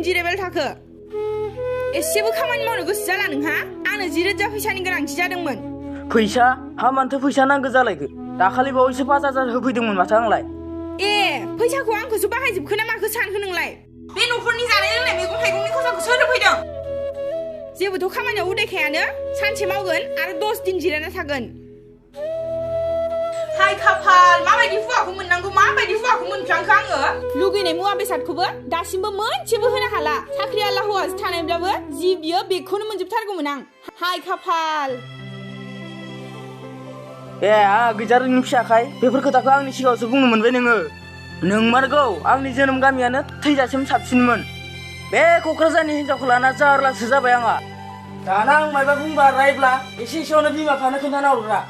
जिरायबाय थाखो एसेबो खामानि मावनो गोसो जाला नोंहा आंनो 10,000 फैसानि गोनांथि जादोंमोन फैसा हामानोथो फैसा नांगौ जालायगो दाखालि बावैसो 5,000 होफैदोंमोन माथो आंलाय ए फैसाखौ आंखौसो बाहायजोबखो ना माखो सानखो नोंलाय बे न'खरनि जानाय लोंनाय मैगं थाइगंनि खरसाखौ सोर होफैदों जेबोथ' खामानियाव उदायखायानो सानसे मावगोन आरो 10 दिन जिरायना थागोन हाय खाफाल माबायदि हुवाखौ मोननांगौ माबायदि हुवाखौ मोनफ्लांखो आङो लुगैनाय मुवा बेसादखौबो दासिमबो मोनसेबो होनो हाला साख्रि आला हौवासो थानायब्लाबो जि बियो बेखौनो मोनजोबथारगौमोन आं हाय खाफाल ए गैजारोङिनि फिसाखाय बेफोर खोथाखौ आंनि सिगाङावसो बुंनो मोनबाय नोङो नोंमारगौ आंनि जोनोम गामियानो थैजासिम साबसिनमोन बे क'क्राझारनि हिनजावखौ लाना जारलासो जाबाय आंहा दाना आं मायबा बुंबा रायब्ला एसे एसेयावनो बिमा बिफानो खोन्थाना हरग्रा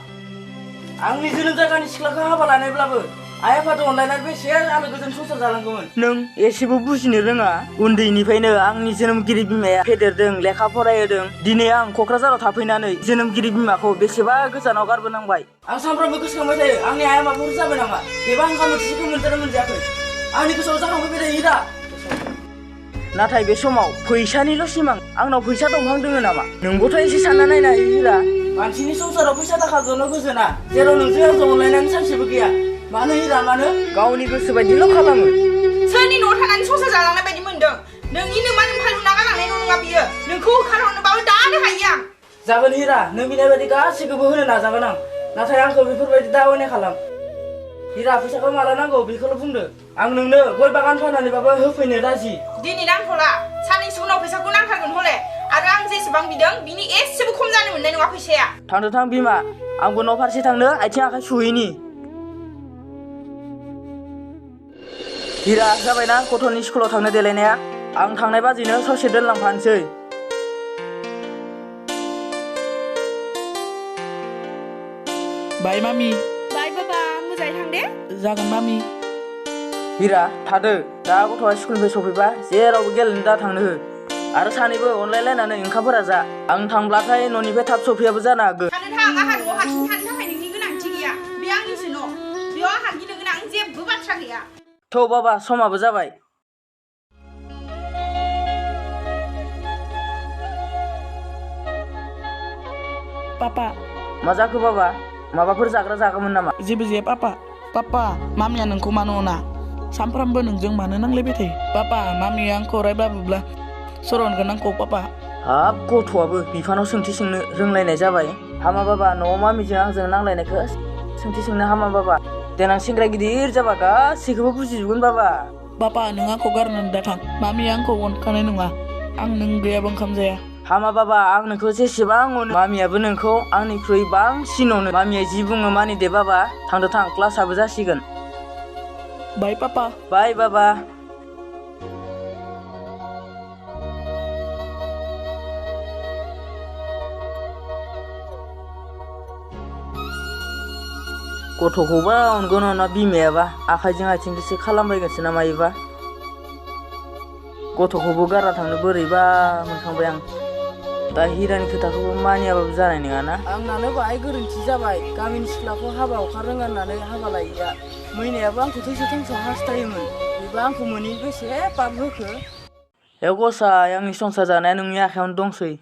आंनि जोनोम जायगानि सिख्लाखौ हाबा लानायब्लाबो आइ आफाजों अनलायनानै बेसे आलो गोजोन संसार जालांगौमोन नों एसेबो बुजिनो रोङा उन्दैनिफ्रायनो आंनि जोनोमगिरि बिमाया फेदेरदों लेखा फरायहोदों दिनै आं क'क्राझाराव थाफैनानै जोनोमगिरि बिमाखौ बेसेबा गोजानाव गारबोनांबाय आं सानफ्रोमबो गोसोखांबाय थायो आंनि आइया माबाफोर जाबाय नामा बेबा ओंखाम ओंख्रिखौ मोनजादों मोनजायाखै आंनि गोसोआव जाखांफैबाय थायो दा नाथाय बे समाव फैसानिल' सिमां आंनाव फैसा दंफां दोङो नामा नोंबोथ' एसे सानना नायना हिरा मानसिनि संसाराव फैसा थाखाजोंल' गोजोना जेराव नोंजों आंजों अनलायनानै सानसेबो गैया मानो हिरा मानो गावनि गोसो बायदिल' खालामो सोरनि न'आव थानानै संसार जालांनाय बायदि मोनदों नोंनि नोमा नोंहा लुना गालांनाय न' नङा बियो नोंखौ होखारहरनोबाबो दानो हायो आं जागोन हिरा नों बिनाय बायदि गासैखौबो होनो नाजागोन आं नाथाय आंखौ बेफोरबायदि दावबायनाय खालाम हिरा फैसाखौ माला नांगौ बेखौल' बुंदो आं नोंनो गय बागान फाननानैबाबो होफैनो राजि दिनै नांथ'ला साननैसो उनाव फैसाखौ नांथारगोन हले आरो आं जेसेबां बिदों बिनि एसेबो खम जानो मोननाय नङा फैसाया थांदो थां बिमा आंबो न' फारसे थांनो आथिं आखाइ सुहैनि हिरा जाबायना गथ'नि स्कुलाव थांनो देलायनाया आं थांनाय बाजैनो ससे दोनलांफानोसै बाय मामि बाय बाबा मोजाङै थां दे जागोन मामि हिरा थादो दा गथ'आ स्कुलनिफ्राय सफैबा जेरावबो गेलेनो दा थांनो हो आरो सानैबो अनलायलायनानै ओंखामफोरा जा आं थांब्लाथाय न'निफ्राय थाब सफैयाबो जानो हागौ थानो थां आंहा न'आव हारसिं थानो थाखाय नोंनि गोनांथि गैया बे आंनिसो न' बेयाव आंहा गिनो गोनां जेबो बाथ्रा गैया थौ बाबा समाबो जाबाय पापा मा जाखो बाबा माबाफोर जाग्रा जागौमोन नामा जेबो जाया पापा मामिया नोंखौ मानो अना सानफ्रामबो नोंजों मानो नांलायबाय थायो पापा मामिया आंखौ रायबाबोब्ला सरनगोन आंखौ पापा हाब गथ'आबो बिफानाव सोंथि सोंनो रोंलायनाय जाबाय हामा बाबा न'आव मामिजों आंजों नांलायनायखौ सोंथि सोंनो हामा बाबा देनां सेंग्रा गिदिर जाबा गासैखौबो बुजिजोबगोन बाबा पापा नों आंखौ गारनानै दा थां मामिया आंखौ अनखानाय नङा आं नों गैयाबा ओंखाम जाया हामा बाबा आं नोंखौ जेसेबां अनो मामियाबो नोंखौ आंनिख्रुइ बांसिन अनो मामिया जि बुङो मानिदे बाबा थांदो थां क्लासाबो जासिगोन बाय पापा बाय बाबा गथ'खौबा अनगोन ना बिमायाबा आखाइजों आथिंजोंसो खालामबायगोनसो ना मायोबा गथ'खौबो गारना थांनो बोरैबा मोनखांबाय आं दा हिरानि खोथाखौबो मानियाबाबो जानाय नङाना आंनानो बाहाय गोरोन्थि जाबाय गामिनि सिख्लाखौ हाबा अखारोङा होननानै हाबा लायैया मैनायाबो आंखौ थैसे थैसेयाव हास्थायोमोन बेबो आंखौ मोनि बेसे पाप होखो हे गसाय आंनि संसार जानाया नोंनि आखायावनो दंसै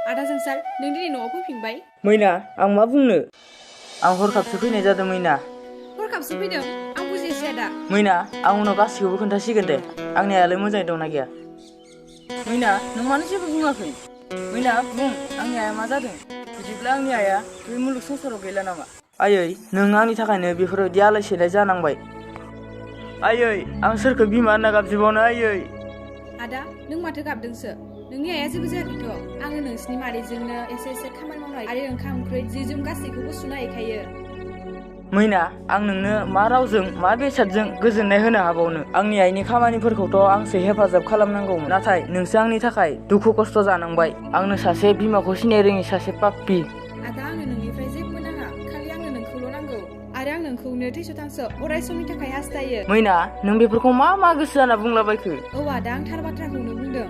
आदा जोंसार नों दिनै न'आव फैफिनबाय मैना आं मा बुंनो आं हरखाबसो फैनाय जादों मैना हरखाबसो फैदों आं बुजियासै आदा मैना आं उनाव गासैखौबो खोन्थासिगोन दे आंनि आइयालाय मोजाङै दंना गैया मैना नों मानो जेबो बुङाखै मैना बुं आंनि आइया मा जादों बिदिब्ला आंनि आइया बे मुलुग संसाराव गैला नामा आयै नों आंनि थाखायनो बेफोरबायदि आलाय सिलाय जानांबाय आयै आं सोरखौ बिमा होनना गाबज्रिबावनो आयै आदा नों माथो गाबदोंसो नोंनि आइया जेबो जायाखैथ' आङो नोंसिनि मादैजोंनो एसे खामानि मावनो आरो ओंखाम ओंख्रि जि जोम गासैखौबो सुना हैखायो मैना आं नोंनो मा रावजों मा बेसादजों गोजोननाय होनो हाबावनो आंनि आइनि खामानिफोरखौथ' आंसो हेफाजाब खालामनांगौमोन नाथाय नोंसो आंनि थाखाय दुखु खस्थ' जानांबाय आंनो सासे बिमाखौ सिनाय रोङि सासे पाप्पि आदा आंनो नोंनिफ्राय जेबो नाङा खालि आंनो नोंखौल' नांगौ आरो आं नोंखौनो थैस' थांस' अराय समनि थाखाय हास्थायो मैना नों बेफोरखौ मा गोसो जाना बुंलाबायखो औ आदा आं थार बाथ्राखौनो बुंदों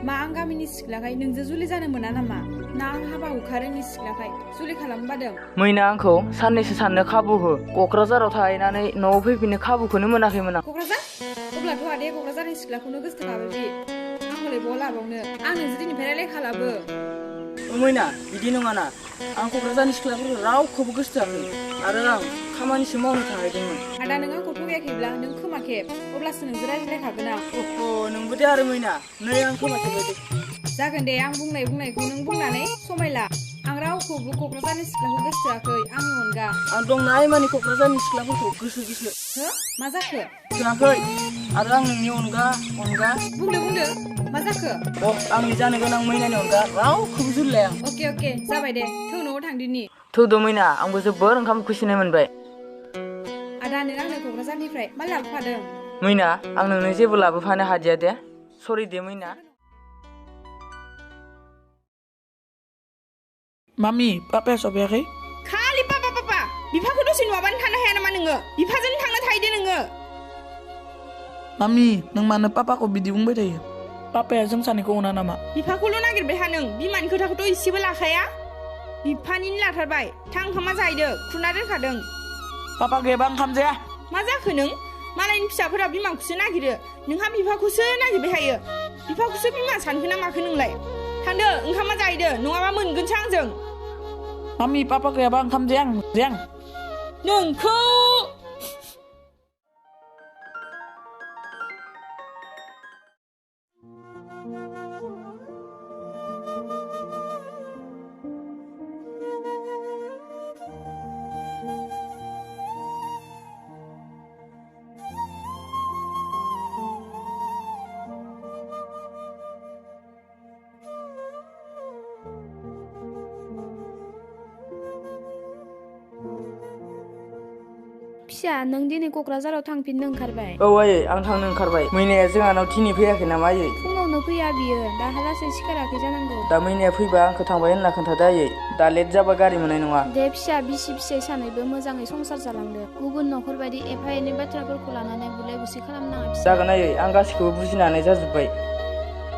मा आं गामिनि सिख्लाखाय नोंजों जुलि जानो मोना नामा ना आं हाबा हुखारोंनि सिख्लाखाय जुलि खालामबादों मैना आंखौ साननैसो साननो खाबु हो क'क्राझाराव थाहैनानै न'आव फैफिननो खाबुखौनो मोनाखैमोन आं क'क्राझार अब्लाथ' आदाया क'क्राझारनि सिख्लाखौनो गोसोखाबायदि आंखौलाय बहा लाबावनो आं नोंजों दिनैफ्राय रायलायखा लाबो मैना बिदि नङाना आं क'क्राझारनि सिख्लाफोरखौ रावखौबो गोसोथोआखै आरो आं खामानिसो मावनो थाहैदोंमोन आदा नों आंखौ थगायाखैब्ला नों खोमा खेब अब्लासो नोंजों रायज्लायखागोन आं नोंबो दे आरो मैना नै आं खोमा खेबबाय दे जागोन दे आं बुंनायखौ नों बुंनानै समायला आं रावखौबो क'क्राझारनि सिख्लाखौ गोसोथोआखै आंनि अनगा आं दंना माने क'क्राझारनि सिख्लाफोरखौ गोसो हो मा जाखो थोआखै आरो आं नोंनि अनगा बुंदो मा जाखो आंनि जानो गोनां मैनानि अनगा रावखौबो जुलिलाया आं अके जाबाय दे थौ न'आव थांदिनि थौदो मैना आंबो जोबोर ओंखाम उखैसिनाय मोनबाय आदा नों आंनो क'क्राझारनिफ्राय मा लाबोफादों मैना आं नोंनो जेबो लाबोफानो हादिया दे सरि दे मैना मामि पापाया सफैयाखै खालि पापा बिफाखौ दसे नङाबानो थानो हाया नामा नोङो बिफाजों थांनो थाहैदो नोङो मामि नों मानो पापाखौ बिदि बुंबाय थायो पापाया जों सानैखौ अना नामा बिफाखौल' नागिरबाय हा नों बिमानि खोथाखौथ' एसेबो लाखाया बिफानिनो लाथारबाय थां ओंखामा जाहैदो खुरना दोनखादों पापा गैयाबा ओंखाम जाया मा जाखो नों मालायनि फिसाफोरा बिमाखौसो नागिरो नोंहा बिफाखौसो नागिरबाय थायो बिफाखौसो बिमा सानखो ना माखो नोंलाय थांदो ओंखामा जाहैदो नङाबा मोनगोनसो आंजों मामि पापा गैयाबा ओंखाम जाया नोंखौ फिसा नों दिनै क'क्राझाराव थांफिननो ओंखारबाय औ आयै आं थांनो ओंखारबाय मैनाया जोंहानाव दिनै फैयाखै नामा आयै फुङावनो फैया बियो दाहालासै सिखाराखै जानांगौ दा मैनाया फैबा आंखौ थांबाय होनना खोन्थादो आयै दा लेट जाबा गारि मोननाय नङा दे फिसा बिसि फिसाय सानैबो मोजाङै संसार जालांदो गुबुन न'खर बायदि एफा एनै बाथ्राफोरखौ लानानै बुलाय बुसि खालामनाङा जागोन आयै आं गासिखौबो बुजिनानै जाजोब्बाय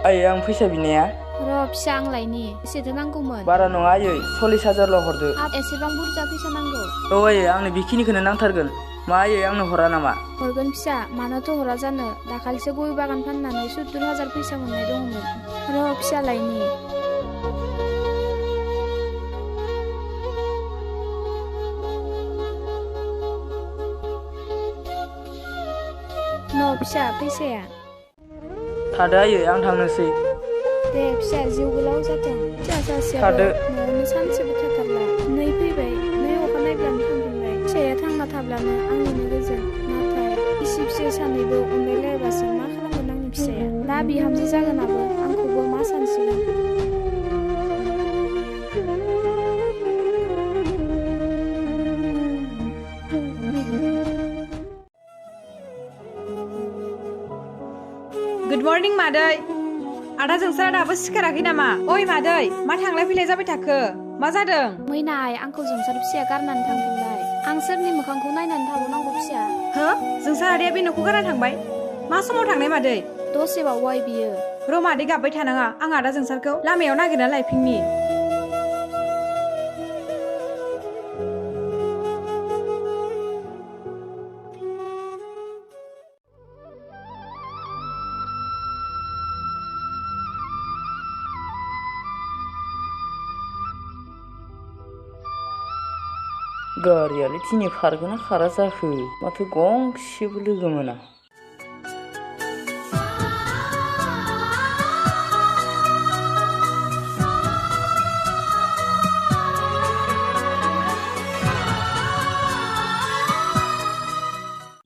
आयै आं फैसा बिनाया र' फिसा आं लायनि एसेथो नांगौमोन बारा नङा आयै 40,000ल' हरदो एसेबां बुरजा फैसा नांगौ औ आयै आंनो बेखिनिखौनो नांथारगोन मा आयै आंनो हरा नामा हरगोन फिसा मानोथ' हरा जानो दाखालिसो गय बागान फाननानै 70,000 फैसा मोननाय दङमोन र' फिसा लायनि न' फिसा फैसाया थादो आयै आं थांनोसै दे फिसा जिउ गोलाव जाथों फिसा सासेयाबो न'आवनो सानसेबो थाथारला नै फैबाय नै अखा नायब्लानो थांफिनबाय फिसाया थांना थाब्लानो आंनिनो गोजोन नाथाय बिसि फिसाय सानैबो अनलायलायबासो मा खालामगोन आंनि फिसाया दा बिहामजो जागोनाबो आंखौबो मा सानसिगोन गुड मर्निं मादै आदा जोंसारा दाबो सिखाराखै नामा ओइ मादै मा थांलाय फैलाय जाबाय थाखो मा जादों मैनाय आंखौ जोंसार फिसाया गारनानै थांफिनबाय आं सोरनि मोखांखौ नायनानै थाबावनांगौ फिसा हो जोंसार आदाया बे न'खौ गारना थांबाय मा समाव थांनाय मादै दसे बावबाय बियो र' मादै गाबबाय थानाङा आं आदा जोंसारखौ लामायाव नागिरना लायफिननि गारियालाय दिनै खारगोना खारा जाखो माथो गंसेबो लोगो मोना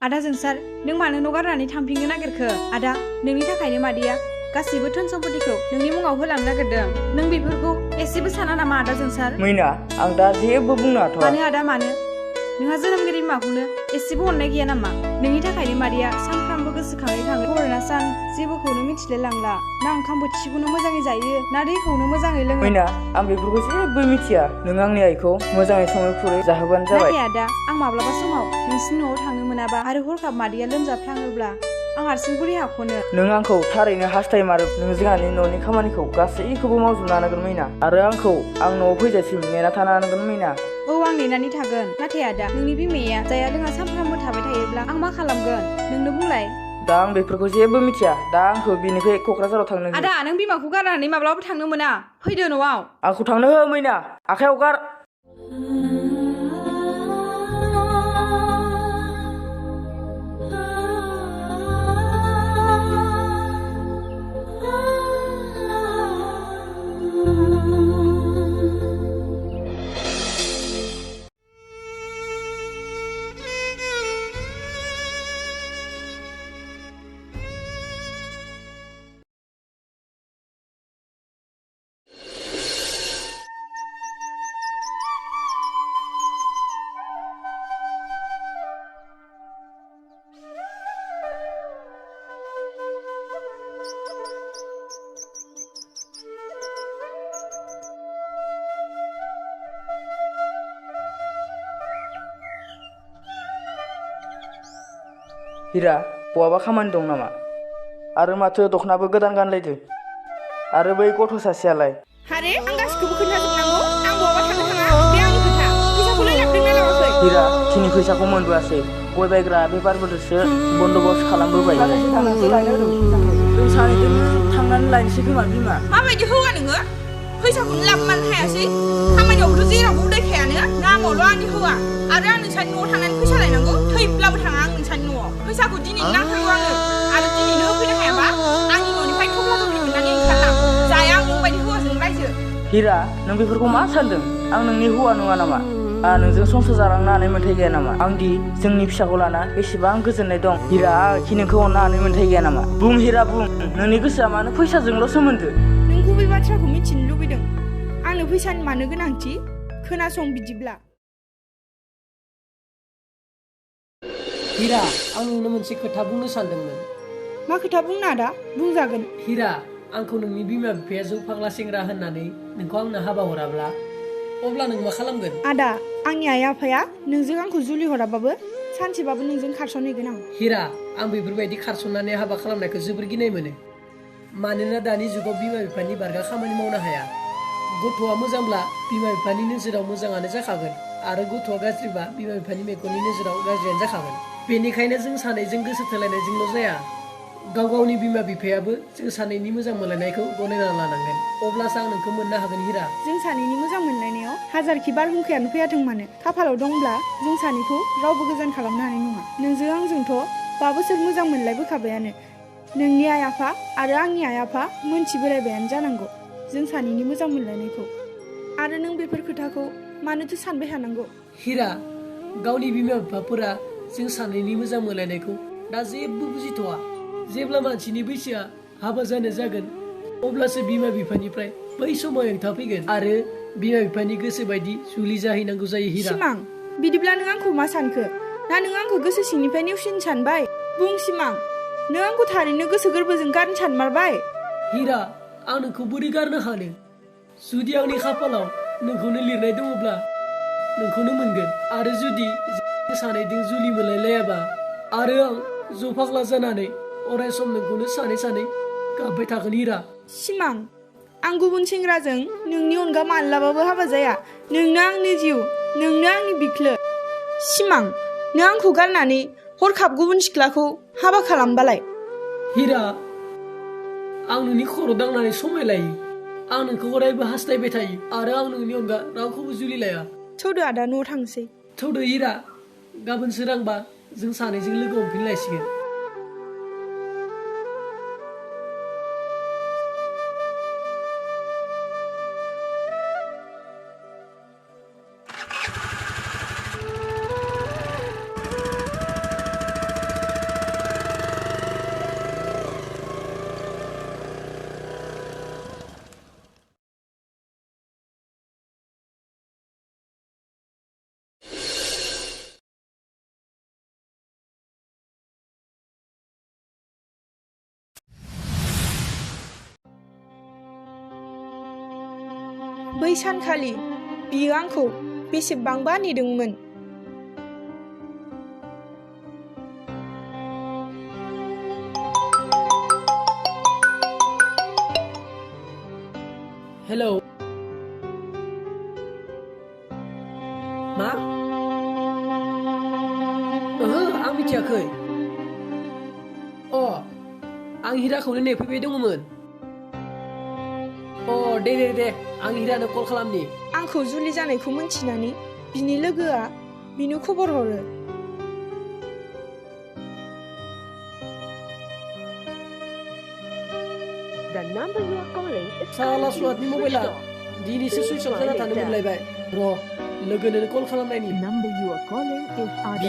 आदा जोंसार नों मानो न' गारनानै थांफिननो नागिरखो आदा नोंनि थाखायनो मादैया गासैबो धोन सम्पतिखौ नोंनि मुङाव होलांनो नागिरदों नों बेफोरखौ एसेबो साना नामा आदा जोंसार मैना आं दा जेबो बुंनो हाथ'आ मानो आदा मानो नोंहा जोनोमगिरि बिमाखौनो एसेबो अननाय गैया नामा? नोंनि थाखायनो मादैया सानफ्रामबो गोसोखाङै खाङै हरना सान जेबोखौनो मिथिलाय लांला। ना ओंखाम बोथिसेखौनो मोजाङै जायो ना दैखौनो मोजाङै लोङो। मैना आं बेफोरखौ जेबो मिथिया। नों आंनि आइखौ मोजाङै सङै खुरै जाहोबानो जाबाय। नाथाय आदा आं माब्लाबा समाव नोंसिनि न'आव थांनो मोनाबा आरो हरखाब मादैया लोमजाफ्लाङोब्ला आं हारसिं बोरै हाख'नो? नों आंखौ थारैनो हास्थायमारो नों जोंहानि न'नि खामानिखौ गासैखौबो मावजोबनो हानांगोन मैना। आरो आंखौ आं न'आव फैजासिम नेना थानो हानांगोन मैना। औ आं नेनानै थागोन। नाथाय आदा नोंनि बिमाया जाया लोङा सानफ्रामबो थाबाय थायोब्ला आं मा खालामगोन? नोंनो बुंलाय। दा आं बेफोरखौ जेबो मिथिया। दा आंखौ बिनिफ्राय क'क्राझाराव थांनो हो। आदा नों बिमाखौ गारनानै माब्लाबा थांनो मोना। फैदो न'आव। आंखौ थांनो हो मैना। आखाइ हगार। हिरा बहाबा खामानि दं नामा? आरो माथो दख'नाबो गोदान गानलायदो। आरो बै गथ' सासेयालाय? हारे आं गासिखौबो खोन्थाजोबनांगौ? आं बहाबा थांनो थाङा बे आंनि खोथा। फैसाखौलाय लाबोदोंना लावाखै? हिरा दिनै फैसाखौ मोनबोआसै। गय बायग्रा बेफारफोरजोंसो बन्द'बस्त खालामबोबाय। जों सानैजोंनो थांनानै लायनोसै खोमा बिमा। माबायदि हौवा नोङो? फैसाखौनो लाबोनो हायासै? खामानियावबोथ' जेरावबो उदायखायानो। नामावल' आंनि हौवा। आरो आं नोंसानि न'आव थांनानै फैसा लायनांगौ? थैब्लाबो थाङा आं नोंसानि न'आव। फैसाखौ दिनैनो नांथारगौ आंनो। आरो दिनैनो होफैनो हायाबा आंनि न'निफ्राय थफ्ला थफ्लि मोननानै ओंखारलां। जाया आं नोंबायदि हौवाजों रायजो। हिरा नों बेफोरखौ मा सानदों? आं नोंनि हौवा नङा नामा? नोंजों संसार जालांनो हानाय मोन्थाय गैया नामा? आं दि जोंनि फिसाखौ लाना बेसेबां गोजोननाय दं। हिरा आखि नोंखौ अननो हानाय मोन्थाय गैया नामा? बुं हिरा बुं। नोंनि गोसोआ मानो फैसाजोंल' सोमोन्दो? नों गुबै बाथ्राखौ मिथिनो लुबैदों। आंनो फैसानि मानो गोनांथि? खोनासं बिदिब्ला। हिरा आं नोंनो मोनसे खोथा बुंनो सानदोंमोन। मा खोथा बुंनो आदा? बुंजागोन। हिरा आंखौ नोंनि बिमा बिफाया जौ फाग्ला सेंग्रा होननानै नोंखौ आंनो हाबा हराब्ला अब्ला नों मा खालामगोन? आदा आंनि आइ आफाया नोंजों आंखौ जुलि हराबाबो सानसेबाबो नोंजों खारसनहैगोन आं। हिरा आं बेफोरबायदि खारसननानै हाबा खालामनायखौ जोबोर गिनाय मोनो। मानोना दानि जुगाव बिमा बिफानि बारगा खामानि मावनो हाया। गथ'आ मोजांब्ला बिमा बिफानि नोजोराव मोजाङानो जाखागोन आरो गथ'आ गाज्रिबा बिमा बिफानि मेगननि नोजोराव गाज्रियानो जाखागोन। बेनिखायनो जों सानैजों गोसो थोलायनायजोंल' जाया, गाव गावनि बिमा बिफायाबो जों सानैनि मोजां मोनलायनायखौ गनायना लानांगोन। अब्लासो आं नोंखौ मोननो हागोन हिरा। जों सानैनि मोजां मोनलायनायाव हाजारखि बारहुंखायानो फैयाथों मानो, खाफालाव दंब्ला जों सानैखौ रावबो गोजान खालामनो हानाय नङा। नोंजों आंजोंथ' 5 बोसोर मोजां मोनलायबोखाबायानो। नोंनि आइ आफा आरो आंनि आइ आफा मोनथिबोलायबायानो जानांगौ जों सानैनि मोजां मोनलायनायखौ। आरो नों बेफोर खोथाखौ मानोथो सानबाय थानांगौ? हिरा गावनि बिमा बिफाफोरा जों सानैनि मोजां मोनलायनायखौ दा जेबो बुजिथ'वा। जेब्ला मानसिनि बैसोआ हाबा जानो जागोन अब्लासो बिमा बिफानिफ्राय बै समाव हेंथा फैगोन आरो बिमा बिफानि गोसो बायदि जुलि जाहैनांगौ जायो। हिरा सिमां बिदिब्ला नों आंखौ मा सानखो? ना नों आंखौ गोसो सिंनिफ्राय नेवसिनो सानबाय? बुं सिमां, नों आंखौ थारैनो गोसो गोरबोजों गारनो सानमारबाय? हिरा आं नोंखौ बोरै गारनो हानो? जुदि आंनि खाफालाव नोंखौनो लिरनाय दङब्ला नोंखौनो मोनगोन। आरो जुदि जों सानैजों जुलि मोनलायलायाबा आरो आं जौ फाग्ला जानानै अराय सम नोंखौनो सानै सानै गाबबाय थागोन। हिरा सिमां आं गुबुन सेंग्राजों नोंनि अनगा माब्लाबाबो हाबा जाया। नोंनो आंनि जिउ, नोंनो आंनि बिख्लो। सिमां नों आंखौ गारनानै हरखाब गुबुन सिख्लाखौ हाबा खालामबालाय? हिरा आं नोंनि खर' दांनानै समाय लायो। आं नोंखौ अरायबो हास्थायबाय थायो आरो आं नोंनि अनगा रावखौबो जुलि लाया। थौदो आदा न'आव थांसै। थौदो हिरा, गाबोन सोरांबा जों सानैजों लोगो हमफिनलायसिगोन। बै सानखालि बियो आंखौ बेसेबांबा नेदोंमोन। हेलौ मा ओहो आं मिथियाखै आं हिराखौनो नेफैबाय दङमोन दे आं हिरानो कल खालामनि आंखौ जुलि जानायखौ मिन्थिनानै बिनि लोगोआ बिनो खबर हरो। साला सुवादनि मबाइला दिनैसो सुइच अफ जाना थानो मोनलायबाय र' लोगोनो कल खालामनायनि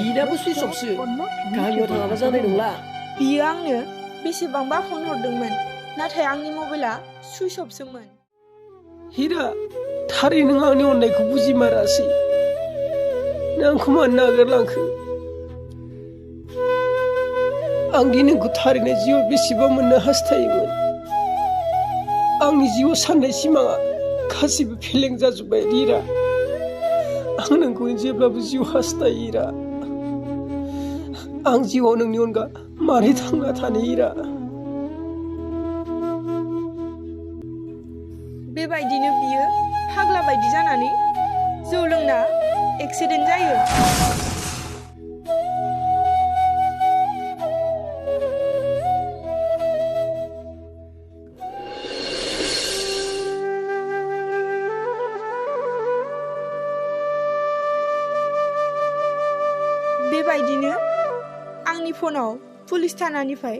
बिनाबो सुइच अफसो गामियाव थाङाबा जानाय नंला। बियो आंनो बेसेबांबा फन हरदोंमोन नाथाय आंनि मबाइला सुइच अफसोमोन। हिरा थारै नों आंनि अननायखौ बुजिमारासै नों आंखौ मानो नागारलांखो आं दि नोंखौ थारैनो जिउआव बेसेबा मोननो हास्थायोमोन आंनि जिउआव साननाय सिमाङा गासिबो फेलें जाजोब्बाय हिरा आं नोंखौ जेब्लाबो जिउ हास्थायो हिरा आं जिउआव नोंनि अनगा मारै थांना थानो हिरा बेबायदिनो बियो फाग्ला बायदि जानानै जौ लोंना एक्सिडेन्ट जायो। बेबायदिनो आंनि फनाव पुलिस थानानिफ्राय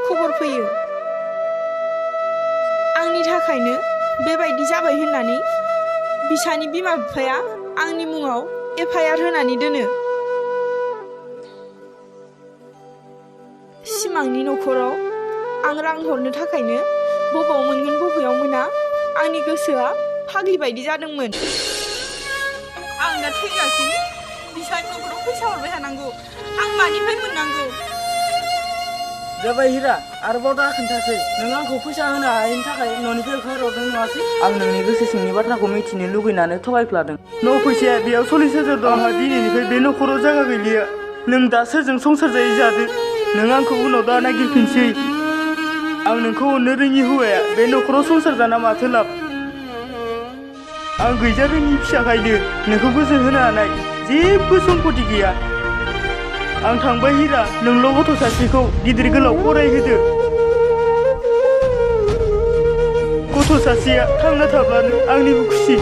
खबर फैयो। आंनि थाखायनो बेबायदि जाबाय होननानै बिसानि बिमा बिफाया आंनि मुङाव FIR होनानै दोनो। सिमांनि न'खराव आं रां हरनो थाखायनो बबाव मोनगोन बबेयाव मोना आंनि गोसोआ फाग्लि बायदि जादोंमोन। आं दा थैजासिम बिसानि न'खराव फैसा हरबाय थानांगौ आं मानिफ्राय मोननांगौ? जाबाय हिरा आरोबाव दा खोन्थासै नों आंखौ फैसा होनो हायैनि थाखाय न'निफ्राय होखारहरदों नङासै? आं नोंनि गोसो सिंनि बाथ्राखौ मिथिनो लुगैनानै थगायफ्लादों। न' फैसाया बेयाव 40,000 दं। आंहा दिनैनिफ्राय बे न'खराव जायगा गैलिया। नों दा सोरजों संसार जायै जादो। नों आंखौ उनाव दा नागिरफिनसै। आं नोंखौ अननो रोङि हौवाया बे न'खराव संसार जाना माथो लाब? आं गैजा रोङि फिसाखायनो नोंखौ गोजोन होनो हानाय जेबो सम्पति गैया। आं थांबाय हिरा नोंल' गथ' सासेखौ गिदिर गोलाव फरायहोदो। गथ' सासेया थांना थाब्लानो आंनिबो खुसि।